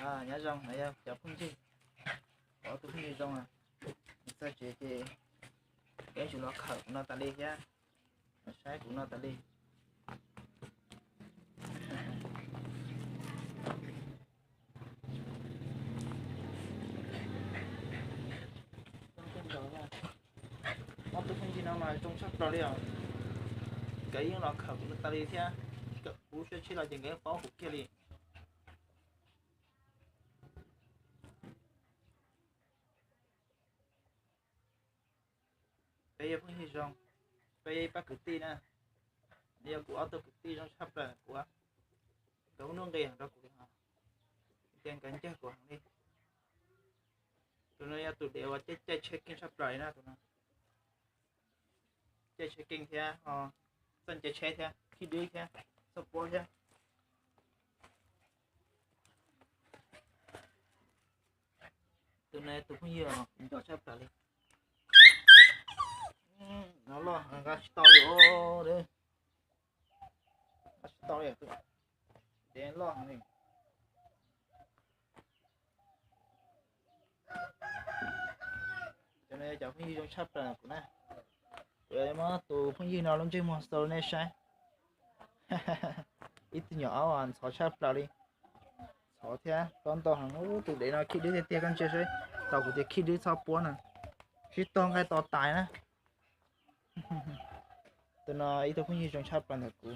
Nyob zoo na yog cov phooj ywg, ob tug phooj ywg zoo, txog tsev ces peb yuav tsum los khawm kuv no tas li thiab, los saib kuv no tas li. Ob tug phooj ywg no mas zoo tshaj plaws li os. Nkawd yeej los khawm kuv no tas li thiab, kuv ua siab tsheb los ces nkawd yeej paub kuv kiag li. Peb yog phooj ywg zoo, peb yog ib pab kwv tij na. Yog kuv ob tug kwv tij zoo tshaj plaws, kuv, nkawd muaj nuj nqis heev rau kuv li os, tias nkawd ncawg kuv heev li. Tus no yog tus dev uas caij tsheb keej tshaj plaws li na, tus no. Caij tsheb keej thiab, txawj caij tsheb thiab, khib dwb thiab, txawj puab thiab. Tus no tus phooj ywg nco tshaj plaws li. No loj nqa tsis tau li, nqa tsis tau li, dev loj heev li. Cov no yog cov phooj ywg zoo tshaj plaws kuv na. Kuv yuav muab tus phooj ywg no lub ntsej muag xaus rau nej saib. Ib tug nyuam aub ntxhov tshaj plaws li. Ntxhov thiab tob ntau heev. Tus dev no khib dwb tiag tiag, koj ntsia saib, tau kuv tias khib dwb txhob puab na. Sib tog nqaij to tais na. Tus no ib tug phooj ywg zoo tshaj plaws ntawm kuv.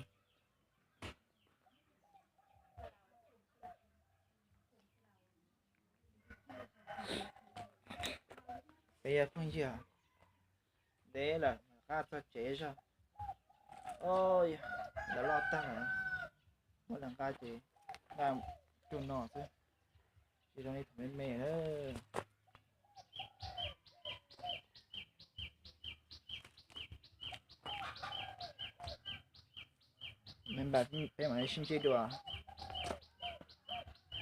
Peb yog phooj ywg, ntev lawm qab txog tsev zog. Yog lawv loj tag lawm, muab lawv nqa ces nqa cug no xwb, tsis zoo li thaum me me na. Me npam, peb mam li sib ntsib dua.